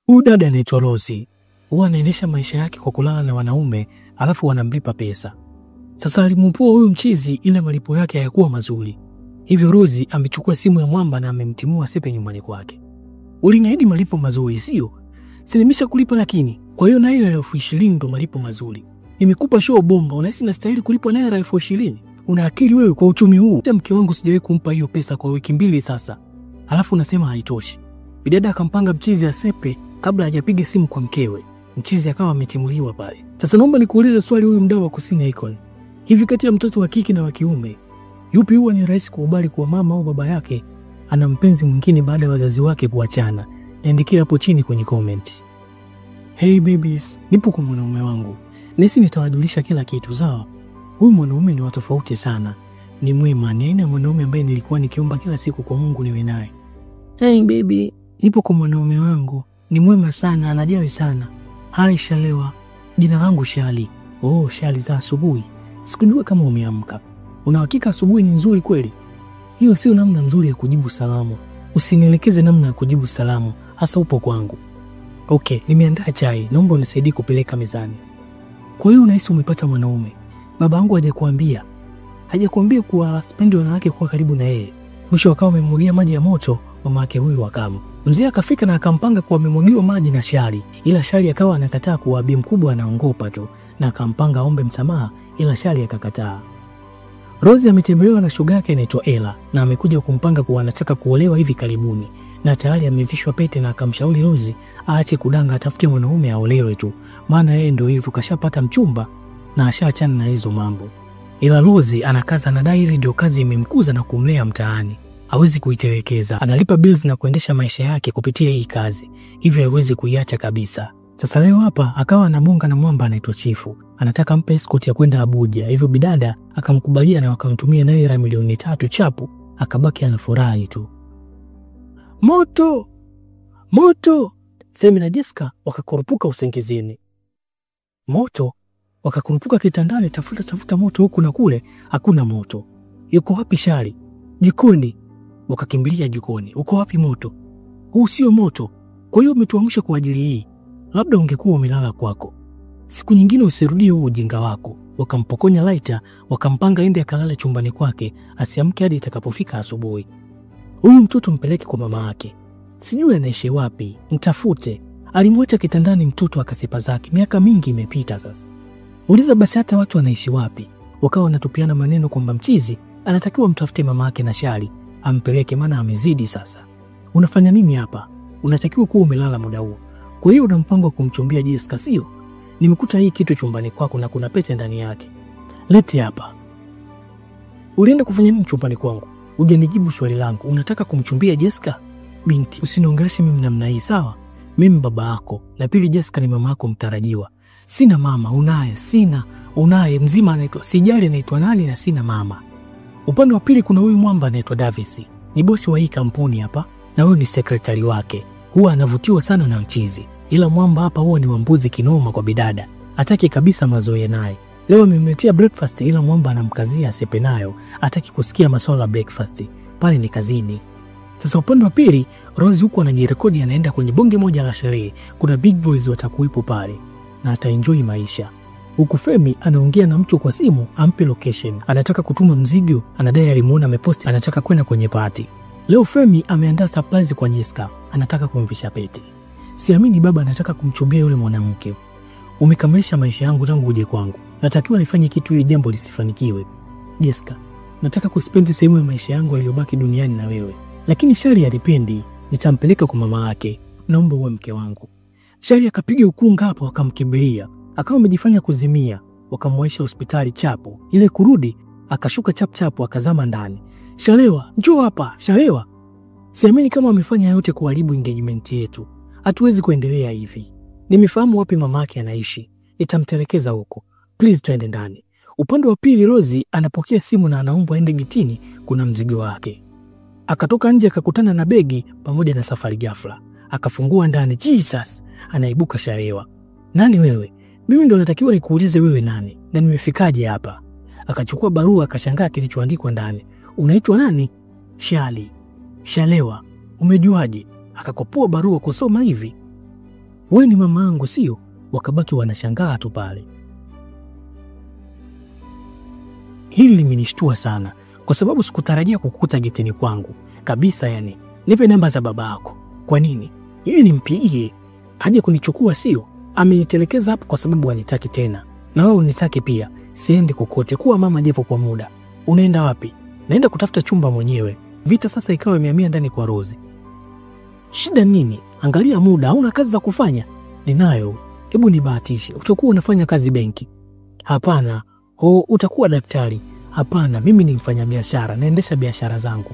Huyu dada anaitwa Rozi. Huwa anaendesha maisha yake kwa kulala na wanaume alafu wanamlipa pesa. Sasa alimpua huyu mchizi ila malipo yake hayakuwa mazuri. Hivyo Rozi amechukua simu ya mwamba na amemtimua Sepe nyumbani kwake. Uliniahidi malipo mazuri sio? Si nimesha kulipa lakini. Kwa hiyo na hiyo 20,000 ndo malipo mazuri. Nimekupa show bomba, unahisi nastahili kulipwa naira 20,000? Una akili wewe kwa uchumi huu? Hata mke wangu sijawahi kumpa hiyo pesa kwa wiki 2 sasa. Alafu unasema haitoshi. Bidada akampanga mchizi asepe kabla hajapiga simu kwa mkewe. Mchizi akawa ametimuliwa pale. Sasa naomba nikuulize swali, huyu mdau wa Kusini Icon. Hivi kati ya mtoto wa kike na wa kiume, yupi huwa ni rahisi kukubali kuwa mama au baba yake ana mpenzi mwingine baada ya wazazi wake kuachana? Niandikie hapo chini kwenye comment. Hey babies, nipo kwa mwanaume wangu. Nisi nitawajulisha kila kitu, sawa? Huyu mwanaume ni wa tofauti sana. Ni mwema, ni aina ya mwanaume ambaye nilikuwa nikiomba kila siku kwa Mungu niwe naye. Hey baby, nipo kwa mwanaume wangu. Ni mwema sana, anajali sana. Hai Shalewa, jina langu Shali. Oh, Shali za asubuhi. Sikujua kama umeamka. Una hakika asubuhi ni nzuri kweli? Hiyo sio namna nzuri ya kujibu salamu. Usinielekeze namna ya kujibu salamu, hasa upo kwangu. Okay, nimeandaa chai, naomba unisaidie kupeleka mezani. Kwa hiyo unahisi umepata mwanaume? Baba yangu hajakuambia. Hajakuambia kuwa sipendi wanawake kuwa karibu na yeye. Mwisho akawa amemwagia maji ya moto mama yake huyu wakamu. Mzee akafika na akampanga kuwa amemwagiwa maji na Shari, ila Shari akawa anakataa kuwa bi mkubwa anaongopa tu, na akampanga aombe msamaha, ila Shari akakataa. Rozi ametembelewa na shoga yake anaitwa Ella na amekuja kumpanga kuwa anataka kuolewa hivi karibuni, na tayari amevishwa pete na akamshauri Rozi aache kudanga, atafute mwanaume aolewe tu, maana yeye ndio hivyo kashapata mchumba na ashaachana na hizo mambo. Ila Rozi anakaza na dai ndio kazi imemkuza na kumlea mtaani, hawezi kuitelekeza. Analipa bills na kuendesha maisha yake kupitia hii kazi, hivyo hawezi kuiacha kabisa. Sasa leo hapa akawa anabonga na mwamba anaitwa Chifu, anataka mpe escort ya kwenda Abuja. Hivyo bidada akamkubalia na wakamtumia naira 3,000,000 chapu, akabaki anafurahi tu. Moto moto! Femi na Jessica wakakurupuka usingizini. Moto! Wakakurupuka kitandani, tafuta tafuta moto huku na kule, hakuna moto. Yuko wapi Shari? Jikoni. Wakakimbilia jikoni. Uko wapi moto? Huu sio moto. Kwa hiyo umetuamsha kwa ajili hii. Labda ungekuwa umelala kwako. Siku nyingine usirudie huu ujinga wako. Wakampokonya laita, wakampanga ende akalale chumbani kwake, asiamke hadi itakapofika asubuhi. Huyu mtoto mpeleke kwa mama yake. Sijui anaishi wapi, mtafute. Alimwacha kitandani mtoto akasipa zake. Miaka mingi imepita sasa. Uliza basi hata watu wanaishi wapi. Wakawa wanatupiana maneno kwamba mchizi anatakiwa mtafute mama yake na Shari ampeleke, maana amezidi sasa. Unafanya nini hapa? Unatakiwa kuwa umelala muda huo. Kwa hiyo una mpango wa kumchumbia Jessica sio? Nimekuta hii kitu chumbani kwako na kuna pete ndani yake. Lete hapa. Ulienda kufanya nini chumbani kwangu? Hujanijibu swali langu. Unataka kumchumbia Jessica? Binti, usiniongeleshe mimi namna hii, sawa? Mimi baba yako. Na pili, Jessica ni mama yako mtarajiwa. Sina mama, unaye. Sina, unaye. Mzima anaitwa, sijali anaitwa nani na sina mama. Upande wa pili kuna huyu mwamba anaitwa Davis. Ni bosi wa hii kampuni hapa na huyu ni sekretari wake. Huwa anavutiwa sana na mchizi. Ila mwamba hapa huwa ni wambuzi kinoma kwa bidada. Hataki kabisa mazoea naye. Leo amemletea breakfast ila mwamba anamkazia asepe nayo. Hataki kusikia masuala ya breakfast. Pale ni kazini. Sasa upande wa pili, Rose huko anajirekodi anaenda kwenye bonge moja la sherehe. Kuna big boys watakuwepo pale na ataenjoy maisha. Huku Femi anaongea na mtu kwa simu ampe location. Anataka kutuma mzigo, anadai alimuona ameposti, anataka kwenda kwenye party. Leo Femi ameandaa surprise kwa Jessica, anataka kumvisha pete. Siamini baba anataka kumchumbia yule mwanamke. Umekamilisha maisha yangu tangu uje kwangu. Natakiwa nifanye kitu ili jambo lisifanikiwe. Jessica, nataka kuspendi sehemu ya maisha yangu iliyobaki duniani na wewe. Lakini Shari alipendi, nitampeleka kwa mama yake. Naomba uwe mke wangu. Shari akapiga ukunga hapo, akamkimbilia. Akawa amejifanya kuzimia, wakamwaisha hospitali chapo. Ile kurudi akashuka chap chapo akazama ndani. Shalewa, njoo hapa, Shalewa. Siamini kama amefanya yote kuharibu engagement yetu. Hatuwezi kuendelea hivi. Nimefahamu wapi mamake anaishi. Nitamtelekeza huko. Please twende ndani. Upande wa pili Rozi anapokea simu na anaombwa aende getini, kuna mzigo wake. Akatoka nje akakutana na begi pamoja na safari ghafla. Akafungua ndani. Jesus, anaibuka Shalewa. Nani wewe? Mimi ndo natakiwa nikuulize wewe nani na nimefikaje hapa? Akachukua barua akashangaa kilichoandikwa ndani. Unaitwa nani? Shali. Shalewa. Umejuaje? Akakopua barua kusoma hivi. Wewe ni mama yangu sio? Wakabaki wanashangaa tu pale. Hili limenishtua sana kwa sababu sikutarajia kukukuta getini kwangu kabisa. Yani nipe namba za baba yako. Kwa nini? Ili nimpigie aje kunichukua sio? Amenitelekeza hapo kwa sababu hanitaki tena. Na wewe unitaki pia. Siendi kokote, kuwa mama japo kwa muda. Unaenda wapi? Naenda kutafuta chumba mwenyewe. Vita sasa ikawa imehamia ndani kwa Rozi. Shida nini? Angalia muda, hauna kazi za kufanya? Ninayo. Hebu nibahatishe. Utakuwa unafanya kazi benki? Hapana. Utakuwa daktari? Hapana, mimi ni mfanyabiashara, naendesha biashara zangu.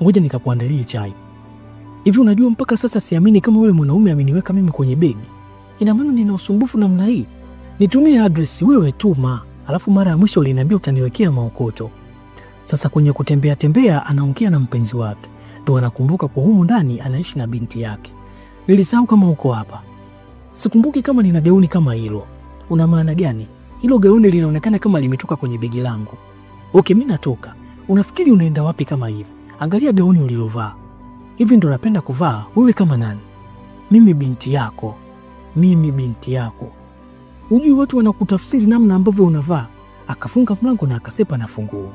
Ngoja nikakuandalie chai. Hivi unajua mpaka sasa siamini kama yule mwanaume ameniweka mimi kwenye begi. Ina maana nina usumbufu namna hii? Nitumie address wewe tuma. Alafu mara ya mwisho uliniambia utaniwekea maokoto. Sasa kwenye kutembea tembea anaongea na mpenzi wake. Ndio anakumbuka kwa humu ndani anaishi na binti yake. Nilisahau kama uko hapa. Sikumbuki kama nina gauni kama hilo. Una maana gani? Hilo gauni linaonekana kama limetoka kwenye begi langu. Okay, mimi natoka. Unafikiri unaenda wapi kama hivi? Angalia gauni ulilovaa. Hivi ndo napenda kuvaa. Wewe kama nani? Mimi binti yako. Mimi binti yako. Unajua watu wanakutafsiri namna ambavyo unavaa. Akafunga mlango na akasepa na funguo.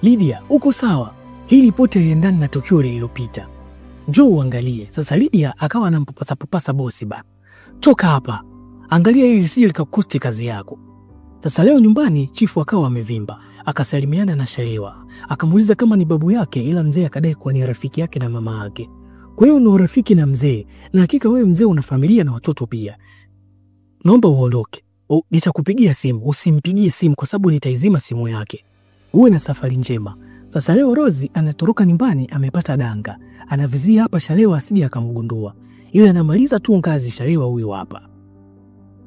Lydia, uko sawa? Hii ripoti haiendani na tukio lililopita. Njoo uangalie. Sasa Lydia akawa anampapasa papasa bosi ba. Toka hapa. Angalia hili lisije likakukosti kazi yako. Sasa leo nyumbani chifu akawa amevimba, akasalimiana na Shalewa. Akamuuliza kama ni babu yake, ila mzee akadai kuwa ni rafiki yake na mama yake. Kwa hiyo una urafiki na mzee, na hakika wewe mzee una familia na watoto pia. Naomba uondoke. Nitakupigia simu, usimpigie simu kwa sababu nitaizima simu yake. Uwe na safari njema. Sasa leo Rozi anatoroka nyumbani, amepata danga. Anavizia hapa Shalewa asije akamgundua. Ila anamaliza tu ngazi Shalewa huyu hapa.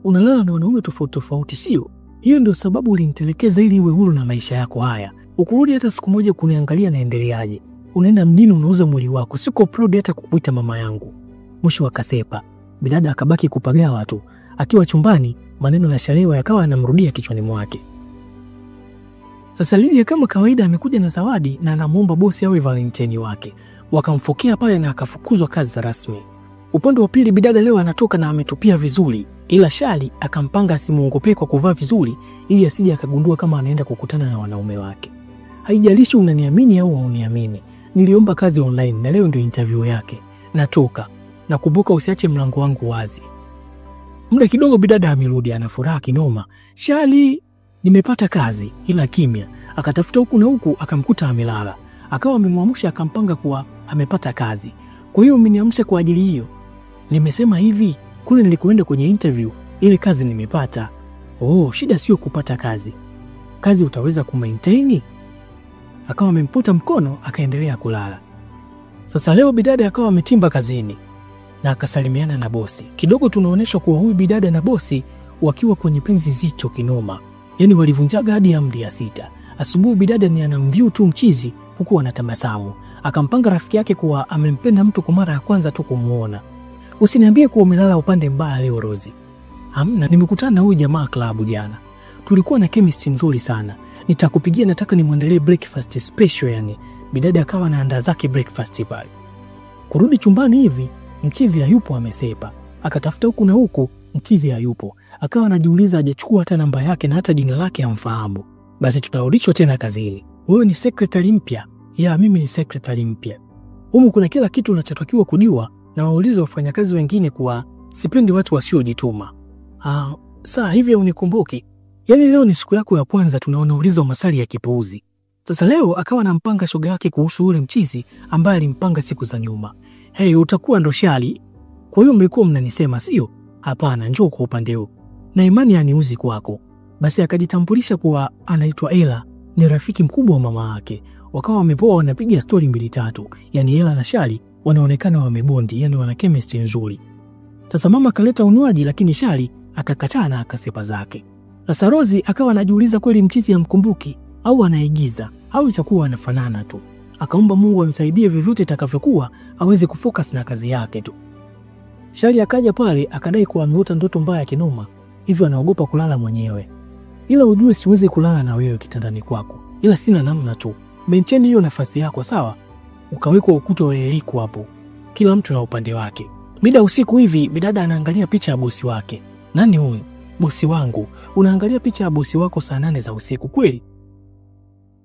Unalala na wanaume tofauti tofauti sio? Hiyo ndio sababu ulinitelekeza ili iwe huru na maisha yako haya. Ukurudi hata siku moja kuniangalia naendeleaje. Unaenda mjini unauza mwili wako. Siko proud hata kukuita mama yangu. Mwisho akasepa. Bidada akabaki kupagaa watu. Akiwa chumbani maneno ya Shalewa yakawa yanamrudia kichwani mwake. Sasa Lydia kama kawaida amekuja na zawadi na anamuomba bosi awe Valentine wake. Wakamfokea pale na akafukuzwa kazi rasmi. Upande wa pili bidada leo anatoka na ametupia vizuri, ila Shali akampanga asimuongopee kwa kuvaa vizuri ili asije akagundua kama anaenda kukutana na wanaume wake. Haijalishi unaniamini au hauniamini, niliomba kazi online na leo ndio interview yake. Natoka. Nakumbuka usiache mlango wangu wazi. Muda kidogo bidada amerudi, ana furaha kinoma. Shali, nimepata kazi, ila kimya. Akatafuta huku na huku akamkuta amelala. Akawa amemwamsha akampanga kuwa amepata kazi. Kwa hiyo umeniamsha kwa ajili hiyo? Nimesema hivi, kule nilikoenda kwenye interview, ile kazi nimepata. Oh, shida sio kupata kazi. Kazi utaweza kumaintain? Akawa amemputa mkono akaendelea kulala. Sasa leo bidada akawa ametimba kazini na akasalimiana na bosi. Kidogo tunaonyeshwa kuwa huyu bidada na bosi wakiwa kwenye penzi zito kinoma. Yaani walivunjaga hadi amri ya 6. Asubuhi bidada ni anamview tu mchizi huku anatabasamu. Akampanga rafiki yake kuwa amempenda mtu kwa mara ya kwanza tu kumuona. Usiniambie kuwa umelala upande mbaya leo Rozi. Hamna, nimekutana na huyu jamaa klabu jana. Tulikuwa na chemistry nzuri sana. Nitakupigia, nataka nimwandalie breakfast special yani. Bidada akawa anaandaa zake breakfast pale. Kurudi chumbani hivi, mchizi hayupo, amesepa. Akatafuta huku na huku, mchizi hayupo. Akawa anajiuliza hajachukua hata namba yake na hata jina lake hamfahamu. Basi tutarudishwa tena kazini. Wewe ni secretary mpya? Ya, mimi ni secretary mpya. Humu kuna kila kitu unachotakiwa kujua, na waulize wafanyakazi wengine kuwa sipendi watu wasiojituma. Saa hivi unikumbuki? Yaani leo ni siku yako ya kwanza tunaona ulizo maswali ya kipuuzi. Sasa leo akawa anampanga shoga yake kuhusu ule mchizi ambaye alimpanga siku za nyuma. Hey, utakuwa ndo Shali. Kwa hiyo mlikuwa mnanisema sio? Hapana, njoo kwa upande huu. Na imani aniuzi kwako. Basi akajitambulisha kuwa anaitwa Ela, ni rafiki mkubwa wa mama yake. Wakawa wamepoa wanapiga story mbili tatu. Yaani Ela na Shali wanaonekana wamebondi, yani wana chemistry nzuri. Sasa mama akaleta unywaji lakini Shali akakataa na akasepa zake. Sasa Rozi akawa anajiuliza kweli mchizi amkumbuki au anaigiza au itakuwa anafanana tu. Akaomba Mungu amsaidie vyovyote itakavyokuwa aweze kufocus na kazi yake tu. Shali akaja pale akadai kuwa ameota ndoto mbaya kinoma, hivyo anaogopa kulala mwenyewe. Ila ujue siwezi kulala na wewe kitandani kwako, ila sina namna tu. Maintain hiyo nafasi yako sawa? Ukawekwa ukuta wa eliku hapo. Kila mtu na upande wake. Mida usiku hivi bidada anaangalia picha ya bosi wake. Nani huyu? Bosi wangu. Unaangalia picha ya bosi wako saa 8 za usiku kweli?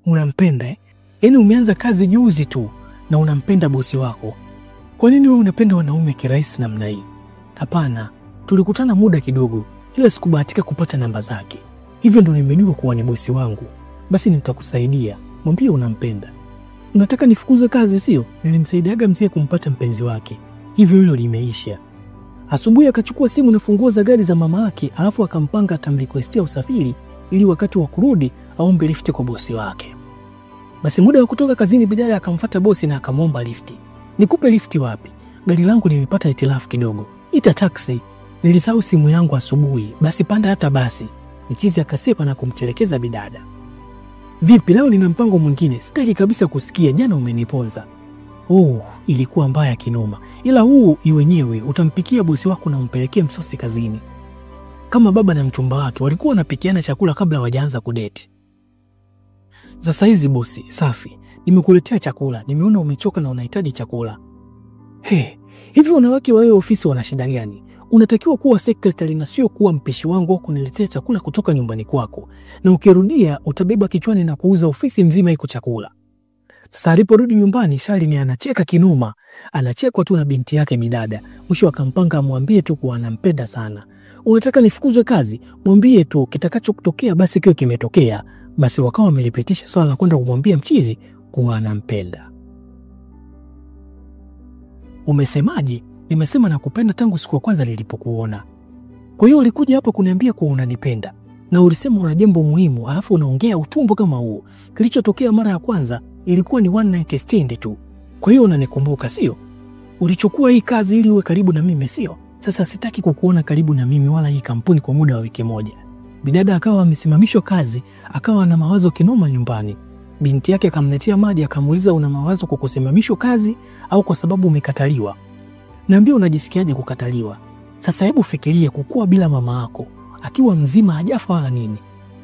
Unampenda eh? Yaani umeanza kazi juzi tu na unampenda bosi wako. Kwa nini wewe unapenda wanaume kirahisi namna hii? Hapana, tulikutana muda kidogo, ila sikubahatika kupata namba zake. Hivyo ndo nimejua kuwa ni bosi wangu. Basi nitakusaidia. Mwambie unampenda. Unataka nifukuzwe kazi sio? Nilimsaidiaga mzee kumpata mpenzi wake. Hivyo hilo limeisha. Asubuhi akachukua simu na funguo za gari za mama yake, alafu akampanga atamrequestia usafiri ili wakati wa kurudi aombe lifti kwa bosi wake. Basi muda wa kutoka kazini bidada akamfuata bosi na akamwomba lifti. Nikupe lifti wapi? Gari langu limepata hitilafu kidogo. Ita taxi. Nilisahau simu yangu asubuhi. Basi panda hata basi. Mchizi akasepa na kumtelekeza bidada. Vipi leo nina mpango mwingine? Sitaki kabisa kusikia jana umeniponza. Oh, ilikuwa mbaya kinoma. Ila huu iwenyewe utampikia bosi wako na umpelekee msosi kazini. Kama baba na mchumba wake walikuwa wanapikiana chakula kabla hawajaanza kudeti. Sasa hizi bosi, safi. Nimekuletea chakula, nimeona umechoka na unahitaji chakula. He, hivi wanawake wa hiyo ofisi wana shida gani? Unatakiwa kuwa secretary na sio kuwa mpishi wangu au kuniletea chakula kutoka nyumbani kwako. Na ukirudia utabeba kichwani na kuuza ofisi nzima iko chakula. Sasa aliporudi nyumbani Shalini anacheka kinoma, anachekwa tu na binti yake midada. Mwisho akampanga amwambie tu kuwa anampenda sana. Unataka nifukuzwe kazi? Mwambie tu kitakachotokea basi kiwe kimetokea. Basi wakawa wamelipitisha swala la kwenda kumwambia mchizi kuwa anampenda. Umesemaje? Nimesema nakupenda tangu siku ya kwanza nilipokuona. Kwa hiyo ulikuja hapa kuniambia kuwa unanipenda. Na ulisema una jambo muhimu, alafu unaongea utumbo kama huo. Kilichotokea mara ya kwanza ilikuwa ni one night stand tu. Kwa hiyo unanikumbuka sio? Ulichukua hii kazi ili uwe karibu na mimi sio? Sasa sitaki kukuona karibu na mimi wala hii kampuni kwa muda wa wiki moja. Bidada akawa amesimamishwa kazi, akawa na mawazo kinoma nyumbani. Binti yake akamletea maji akamuuliza una mawazo kwa kusimamishwa kazi au kwa sababu umekataliwa? Niambie unajisikiaje kukataliwa? Sasa hebu fikiria kukua bila mama yako, akiwa mzima hajafa wala nini.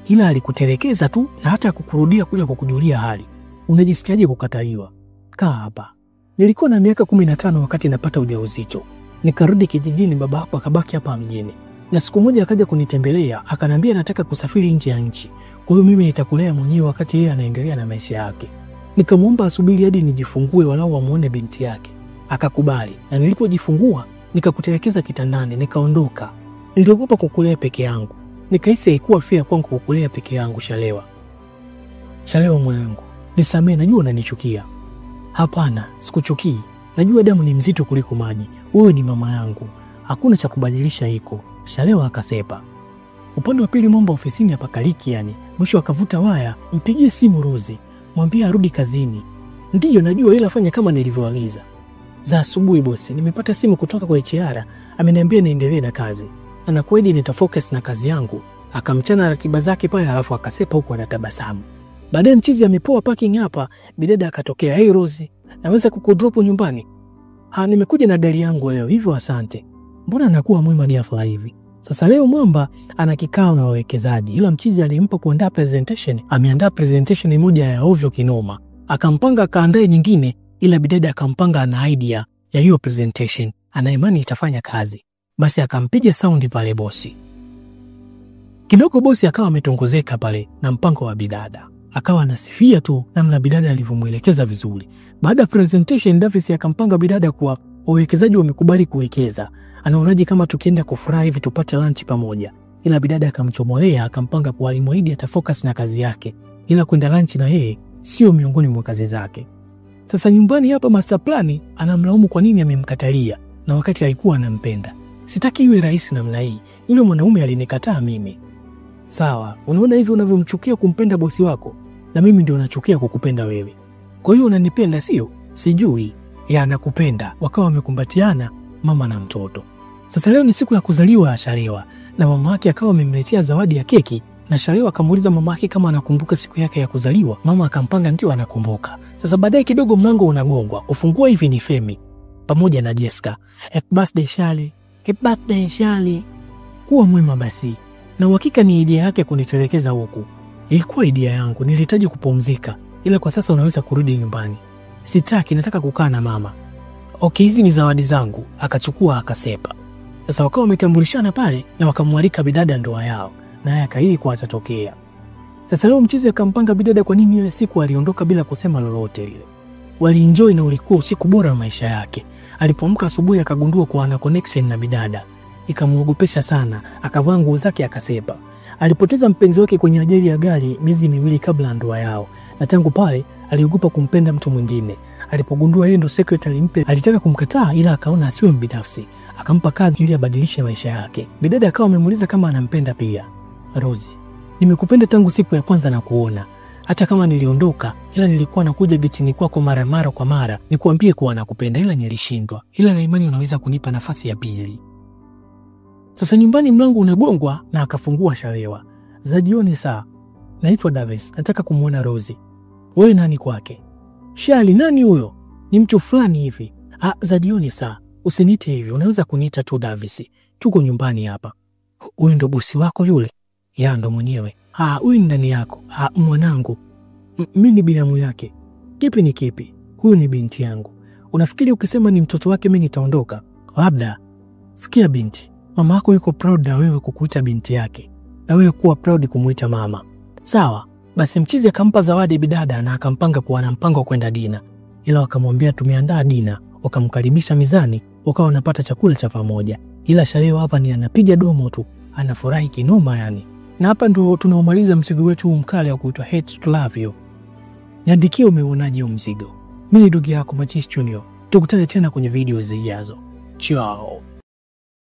Ila alikutelekeza tu na hata kukurudia kuja kukujulia hali. Unajisikiaje kukataliwa? Kaa hapa. Nilikuwa na miaka 15 wakati napata ujauzito. Nikarudi kijijini, baba yako akabaki hapa mjini. Na siku moja akaja kunitembelea, akaniambia nataka kusafiri nje ya nchi. Kwa hiyo mimi nitakulea mwenyewe wakati yeye anaendelea na maisha yake. Nikamwomba asubiri hadi nijifungue walau amuone binti yake. Akakubali. Na nilipojifungua nikakutelekeza kitandani, nikaondoka. Niliogopa kukulea peke yangu. Nikahisi haikuwa fair kwangu kukulea peke yangu. Shalewa. Shalewa mwanangu, nisamee, najua unanichukia. Hapana, sikuchukii. Najua damu ni mzito kuliko maji. Wewe ni mama yangu. Hakuna cha kubadilisha hiko. Shalewa akasepa. Upande wa pili mwamba ofisini hapa kaliki yani. Mwisho akavuta waya, mpigie simu Rozi, mwambie arudi kazini. Ndiyo najua, ila fanya kama nilivyoagiza. Za asubuhi bosi, nimepata simu kutoka kwa HR, ameniambia niendelee na kazi. Na kweli nitafocus na kazi yangu. Akamchana ratiba zake pale alafu akasepa huku anatabasamu. Baadaye mchizi amepoa parking hapa, bidada akatokea, "Hey Rozi, naweza kukudrop nyumbani?" "Ha, nimekuja na gari yangu leo, hivyo asante." Mbona anakuwa mwema ghafla hivi? Sasa leo mwamba ana kikao na wawekezaji, ila mchizi alimpa kuandaa presentation. Ameandaa presentation moja ya ovyo kinoma. Akampanga akaandae nyingine, ila bidada akampanga ana idea ya hiyo presentation, ana imani itafanya kazi. Basi akampiga sound pale bosi. Kidogo bosi akawa ametongozeka pale na mpango wa bidada. Akawa anasifia tu namna bidada alivyomuelekeza vizuri. Baada ya presentation, Davis akampanga bidada kuwa wawekezaji wamekubali kuwekeza. Anaonaje kama tukienda kufurahi hivi tupate lunch pamoja? Ila bidada akamchomolea, akampanga kuwa alimwahidi atafocus na kazi yake, ila kwenda lunch na yeye sio miongoni mwa kazi zake. Sasa nyumbani hapa master plan anamlaumu kwa nini amemkatalia na wakati alikuwa anampenda. Sitaki iwe rahisi namna hii. Yule mwanaume alinikataa mimi. Sawa, unaona hivi unavyomchukia kumpenda bosi wako, na mimi ndio nachukia kukupenda wewe. Kwa hiyo unanipenda sio? Sijui. Ya nakupenda. Wakawa wamekumbatiana mama na mtoto. Sasa leo ni siku ya kuzaliwa ya Shalewa, na mama yake akawa amemletea zawadi ya keki, na Shalewa akamuuliza mama yake kama anakumbuka siku yake ya kuzaliwa. Mama akampanga ndio anakumbuka. Sasa baadaye kidogo mlango unagongwa. Ufungua hivi ni Femi pamoja na Jessica. Happy birthday Shali. Happy birthday Shali. Kuwa mwema basi. Na uhakika ni idea yake kunitelekeza huku. Ilikuwa idea yangu, nilihitaji kupumzika, ila kwa sasa unaweza kurudi nyumbani. Sitaki, nataka kukaa na mama. Okay, hizi ni zawadi zangu. Akachukua akasepa. Sasa wakawa wametambulishana pale na wakamwalika bidada ndoa yao, naye akaahidi kwa atatokea. Sasa leo mchizi akampanga bidada kwa nini ile siku aliondoka bila kusema lolote lile. Walienjoy na ulikuwa usiku bora wa maisha yake. Alipoamka asubuhi akagundua kuwa ana connection na bidada. Ikamuogopesha sana, akavaa nguo zake akasepa. Alipoteza mpenzi wake kwenye ajali ya gari miezi miwili kabla ya ndoa yao, na tangu pale aliogopa kumpenda mtu mwingine. Alipogundua yeye ndo secretary mpya, alitaka kumkataa ila akaona asiwe mbinafsi, akampa kazi ili abadilishe maisha yake. Bidada akawa amemuuliza kama anampenda pia. Rozi, nimekupenda tangu siku ya kwanza na kuona. Hata kama niliondoka, ila nilikuwa nakuja getini kwako mara mara kwa mara nikuambie kuwa nakupenda, ila nilishindwa. Ila na imani unaweza kunipa nafasi ya pili. Sasa nyumbani mlango unagongwa na akafungua Shalewa. Za jioni saa, naitwa Davis, nataka kumuona Rozi. Wewe nani kwake? Shali, nani huyo? Ni mtu fulani hivi. Ah, za jioni saa, usiniite hivi, unaweza kuniita tu Davis. Tuko nyumbani hapa. Huyu ndo bosi wako yule? Ya, ndo mwenyewe. Ah, huyu ni ndani yako. Ah, mwanangu. Mimi ni binamu yake. Kipi ni kipi? Huyu ni binti yangu. Unafikiri ukisema ni mtoto wake mimi nitaondoka? Labda. Sikia binti, mama yako yuko proud na wewe kukuita binti yake, na wewe kuwa proud kumuita mama. Sawa? Basi mchizi akampa zawadi bidada na akampanga kuwa na mpango wa kwenda dina. Ila wakamwambia tumeandaa dina, wakamkaribisha mizani, wakawa wanapata chakula cha pamoja. Ila Shalewa hapa ni anapiga domo tu, anafurahi kinoma yani. Na hapa ndo tunaumaliza mzigo wetu mkali wa kuitwa Hate to Love You. Niandikie umeuonaje huu mzigo. Mimi ni ndugu yako Machis Junior. Tukutane tena kwenye video zijazo. Ciao.